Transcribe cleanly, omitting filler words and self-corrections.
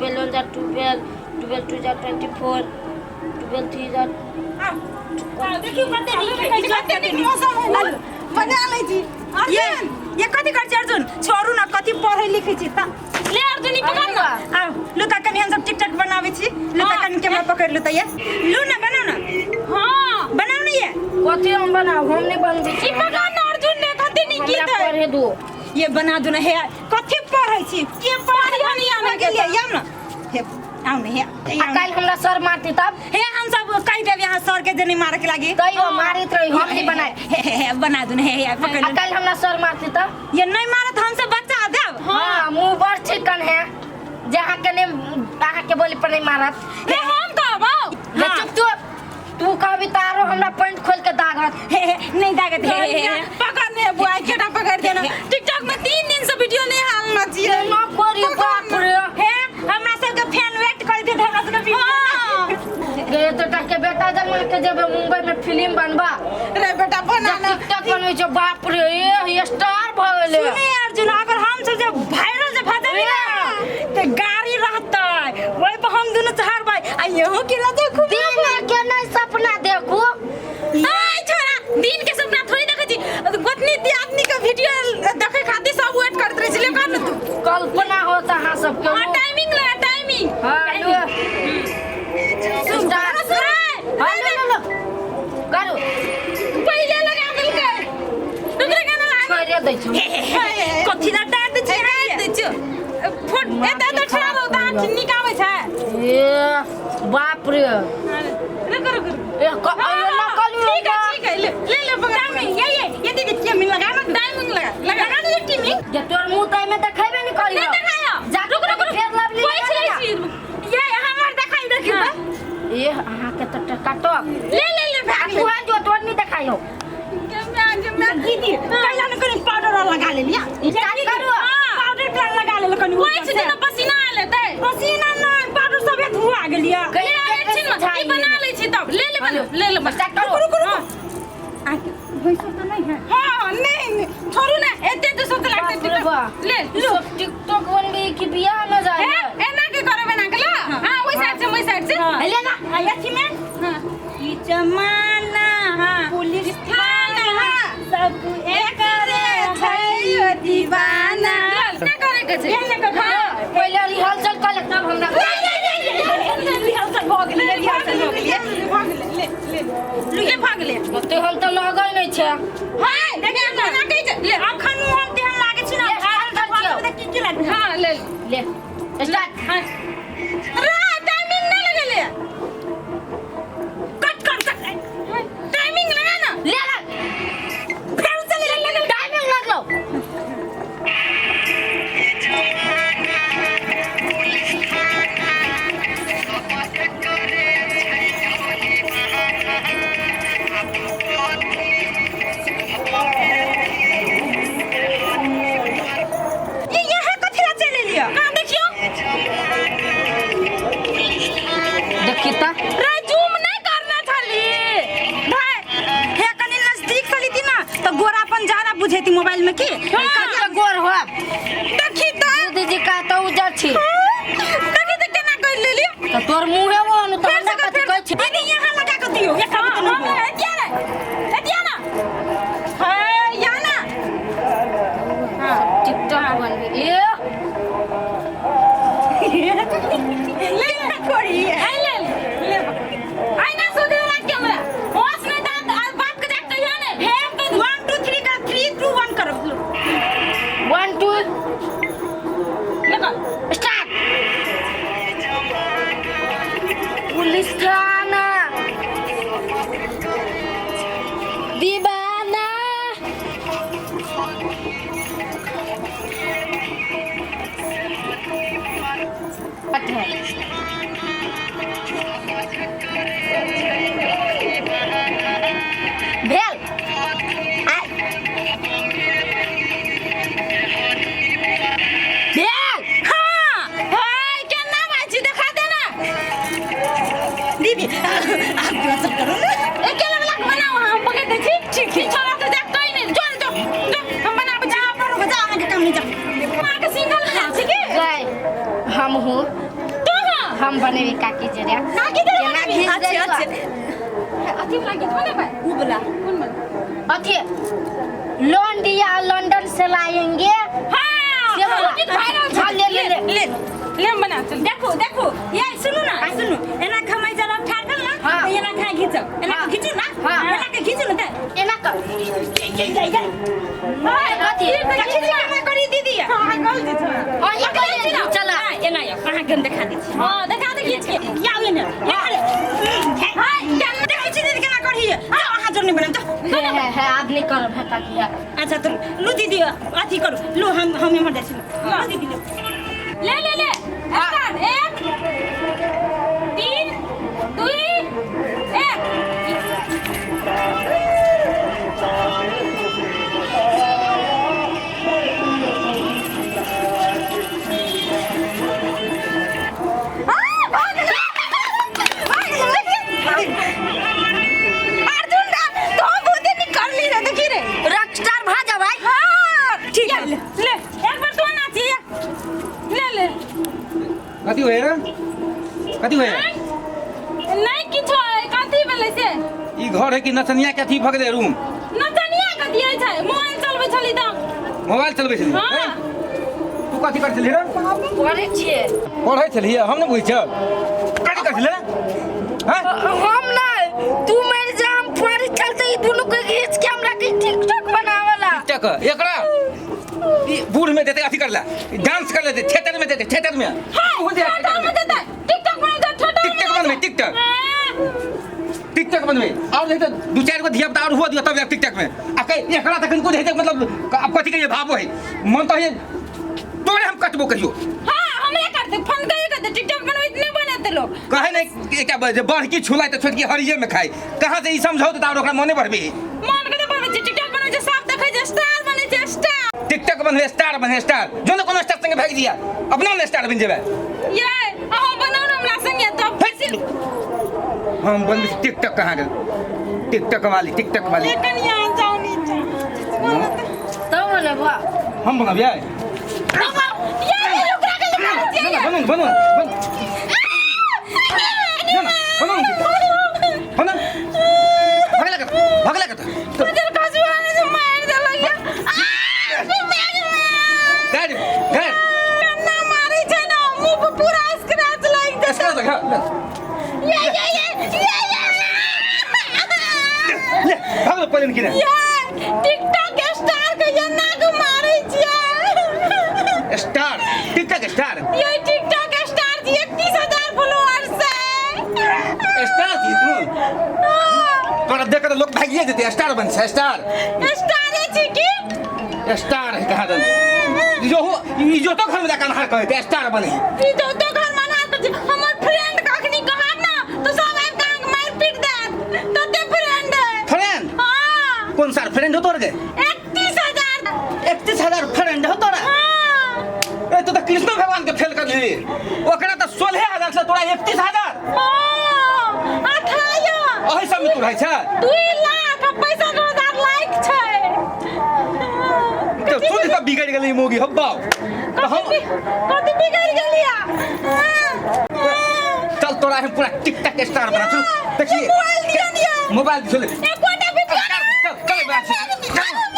12 वन जा 12, 12 टू जा 24, 12 थ्री जा। देखियो कते नीक है, कते नीक मौसम है। बना लै छी। ये ये कथी करै छी अर्जुन? छोड़ू ना, कथी पढ़ै लिखै छी त ले अर्जुन, ई पकड़ ना। आउ लू त कनी, हम सब टिकटॉक बनाबै छी। लू त कनी कैमरा पकड़ लू त। ये लू ना, बनाउ ना। हाँ। बनाउ ना ये। कथी हम बनाऊ? हम नहीं बनबै छी। ई पकड़ ना अर्जुन ने, कते नीक हमरा गीत है। पढ़े दो। ये बना दू ना। हे, कथी पढ़ै छी? के पढ़ै नहीं आबै के लिए? आउ ना, हे आउ ना, हे आ काल्हि हमरा सर मारती तब? हे, हम सब कहि देब यहाँ सर के जे नहीं मारे के लागी। तैयो मारित रही, हम नहीं बनाए। हे हे हे, बना दू ना। हे हे, पकड़ आ लू। काल्हि हमरा सर मारती तब? ये नहीं मारत, हम सब बच्चा देब। हाँ, मुँह बड़ चिकन है जे अहाँके नहीं, अहाँके बोली पर नहीं मारत। हे, हम कहबौ। ले चुप चुप, तू कहबी तऽ आरो हमरा पैंट खोल के दागत। हे हे, नहीं दागत। हे हे हे। पकड़ ने बुआ, केटा पकड़ देना। टिकटॉक में 3 दिन से वीडियो नहीं हालना चाहिए। ना करी, बाप रे। हे, हमरा सबके फैन वेट करैत हेतै हमरा सबके वीडियो। गे तो के बेटा जमा के जेबे मुंबई में फिल्म बनबा। रे बेटा, बना ना। टिकटॉक बनबै छौ, बाप रे, ए स्टार भऽ गेलै। सुने अर्जुन, अगर हम सब जे वायरल जे भऽ जेबै ना ते गाड़ी रहतै, ओहि पर हम दुनू चढ़बै आ यहू के लऽ खूब। दिन के नहीं सपना देखू। आय छोरा, दिन के सपना थोड़ी देखै छी। गोतनी दियादनी के वीडियो देखे खातिर सब वेट करत रहे छै। ले कर न तू। कल्पना होता अहाँ सबके। हाँ, टाइमिंग लगा, टाइमिंग। हाँ, लो। स्टार्ट। हाँ, लो, लो, लो। करू। पहिले लगा देलकै, दूसरे गाना लगा। छोड़ि दै छौ। हे हे हे, कथी ला डांट दै छै? काटि दै छियौ फोन। एते एते ठड़ा रहो तऽ आँखि नीक आबै छै। ए बाप रे। रुक रुक रुक। ए अयो नकल। ठीक है, ठीक है, ले ले ले, पकड़। टाइमिंग, ये ये ये दीदी, टीमिंग लगा ना, टाइमिंग लगा लगा। लगा दीजिए टीमिंग। जे तोर मुंह तऽ एहिमे देखेबे नहि करियो। नहीं देखायो। जा, रुक रुक रुक। फेर लवली पोछि लगा लै देना। छी। ये हमर देखाई, देखियौ तऽ। ए अहाँके तऽ टका टक। ले ले ले, आ भाग ले। तू हट जो, तोर नहि देखाइयो। दीदी, कैला ने कनी पाउडर और लगा ले लिया। स्टार्ट करू। पाउडर प्लान लगा ले कनी ऊपर पोछि से। देना, पसीना आयल हेतै। पसीना नहीं, पाउडर सब धुआ गेलिया। गई। ले आबै छी ने, ई बना लै छी तब। ले ले, बना ले ले, बना। स्टार्ट करू। रुको रुको, आके भैंसुर तो नहीं है? हाँ, नहीं नहीं, छोड़ू ना, एते तो सब लागते। बाप रे बाप। ले लो टिकटॉक बनबी कि बियाह में जाए? ए, एना के करबै ना के ला। हां, ओइ साइड से, ओइ साइड से। हाँ। ले ना। आ अथी में हां। ई जमाना, पुलिस थाना, सब एकरे छै दीवाना। ना करे के छै। एहने के हां। पहिले रिहर्सल कर ले तब हमरा। रिहर्सल भऽ गेलै, रिहर्सल भऽ गेलै। भाग ले, ले ले ले, भाग ले। ओते हम तऽ लगै नहि छै। हाय, देखिए ना ना कहै छै, ले। अखन हम तेहन लागै छी ना, ले, भागल स्टार्ट कर छियौ। तऽ की की लागै? हां, ले। ले, स्टार्ट। हां रा, टाइमिंग ना लगेले। कट कर कट। टाइमिंग लगा ना। ले ले। फेर से ले ले। टाइमिंग लगलो। ये यहाँ कथी ला चलि एलियै? कहाँ देखियो। देखी तऽ। रे, जूम नहीं करना छली भाई, हे कनी नजदीक से लीती ना तऽ गोरापन ज्यादा बुझेती मोबाइल में की। कते गोर हो। देखी तऽ। दीदी कहतो उजर छी। देखी तऽ केना कर लेली। तऽ तोर मुँहे ओहन तऽ फेर हमरा से कर, कथी फेर कहै छी? दीदी, यहाँ लगा के दियौ एक हाँ, आदमी। हाँ, एतिया रे, एतिया ना, है या ना। टिकटॉक बनबी ए। ले करी। आई ले ले, आई ना, सुधे वाला कैमरा होश में दांत आ बाप के जाक कहिया ने। हे, 1 2 3 का 3 2 1 करो। 1 2 निकल। स्टार्ट। पुलिस थाना, दीवाना। है भेल आय। भेल। हाँ हाय, केना बाजी देखा देना। दीदी, आप सब करो ना। एके लगला के बनाओ, हम पकड़ दै छी। ठीक है, छोरा तो देख कहीं नहीं, जो जो जो, हम बनाबै छी। जा पर जा, अहाँके काम नहीं जा। माँ के सिंगल बना छी की? गए हमहूँ। हम बनेबी काकी जरे काकी जरे केना बनेबी? घीच अच्छे, देलको? अच्छे। अथी वाला गीत बनेबै उ वाला कोन वाला अथी लॉन्डिया लंदन से लाएंगे हां से वाला। गीत वायरल हाँ, ले ले ले ले ले हम बना चल देखो देखो ये सुनू ना सुनू एना खमाई जरा ठाड़ भेल ना हाँ। तऽ एना खा घीचब एना हाँ। घीचू ना हाँ। एना के घीचू ना तऽ एना कर कथी कथी केना करी दीदी हां गलती छै हाँ, ये कर ले, चला हाँ, एना यौ अहाँके हम देखा दै छी हां देखा दे खींच के या एना हाय केना देखै छी दीदी केना करी जाओ अहाँ जोर नहीं बनाम जाओ है है है आब नहीं करब है काकी है अच्छा तो लू दीदी अथी करू लू हम एम्हर जाइ छी लू दीदी लू ले ले ले स्टार्ट 1 3 2 1 अर्जुन दा तो बहुते निकल ली रे देखी रे रॉकस्टार भा जा भाई हां ठीक है ले एक बार तो नाचिए ले ले कथी होय रे कथी होय नहीं किछो कथी भेलै से ई घर है कि नचनिया के अथी भऽ गेलै रूम नचनिया कथी होइ छै मोबाइल चलबै छली तऽ मोबाइल चलबै छली हाँ। हैं? तू कथी करै छली रे पढ़ै छियै पढ़ै छली हम नहि बुझै छल कथी करै छली हैं हम नहीं तू मर जा हम पढ़े चलते ई दुनू के घीच के हमरा के टिकटॉक बनावला टिकटॉक एकरा ई बूढ़ में देते अथी करला डांस कर लेते थिएटर में देते थिएटर में हां तू दे ठोठा में देतै टिकटॉक बनबै ठोठा टिकटॉक बनबै टिकटॉक टिकटॉक बनबै और नहीं तो दू चार गो धिया पुता और हुआ दियो तब टिकटॉक में आ कहीं एकरा तखन को हेतै मतलब अब कथी कहिए भावो है मन तो है तोरे हम कटबो कहियो हां हमरे करते फोन करिए करते टिकटॉक बनबै नहि बनते लोग कहे नहीं एकटा जे बड़की छुलाई तऽ छोटकी हरिये में खाई कहाँ से ई समझाओ तऽ और ओकरा मने बढ़बे मन के तऽ बनबै छै टिकटॉक बनबै छै सब देखै छै स्टार बनै छै स्टार टिकटॉक बनबे स्टार बनबे स्टार जो ने कोनो स्टार संगे भागि दिया अपना ने स्टार बनि जेबै ये अहाँ बनाउ ने हमरा संगे तब हम बनबै छी टिकटॉक कहाँ गेल टिकटॉक वाली टिकटॉक वाली ये कनिया जाओ नीचा तब बनेबो हम बनबियै ये ये ओकरा के लगा ना, ना, बनू बनू बनू ना, ना, बनू बनू भगला कर भगला कर उधर खसुआ ने से मार देलक ये गाड़ गाड़ कन्ना मारै छै ने मुंह पर पूरा स्क्रैच लागि जेतै इसका लगा ये ये ये ये ये ले भागलो पहले की ये टिकटॉक स्टार के ये नाक मारै छियै स्टार टिकटॉक स्टार ये टिकटॉक स्टार जी 31,000 फॉलोअर्स है स्टार थी तू तोरा देख के लोग भागिए जेते स्टार बन छै स्टार स्टार छी की स्टार है कहाँ दन जो हो ई जो तो घर में जाकर नहार कहते स्टार बने ई जो तो घर मना कर हमर फ्रेंड कखनी कहब ना तो सब आबि के अहाँके मारि पीट देत तते फ्रेंड है फ्रेंड हाँ कौन सार फ्रेंड हो तोर के 31,000 31,000 फ्रेंड हो तोरा हाँ ए तो कृष्ण भगवान के फेल कर ली ओकरा तो 16,000 से तोरा 31,000 हाँ अठाया अही सब में तू रहै छै 2 लाख 65,000 लाइक छै तो सुन के बिगड़ गेलै मोगी हो बाप तो हम कथी बिगड़ गेलिया चल तोरा हम पूरा टिकटॉक स्टार बना चल देखिए मोबाइल दिया दिया मोबाइल चल एकोटा वीडियो चल चल चल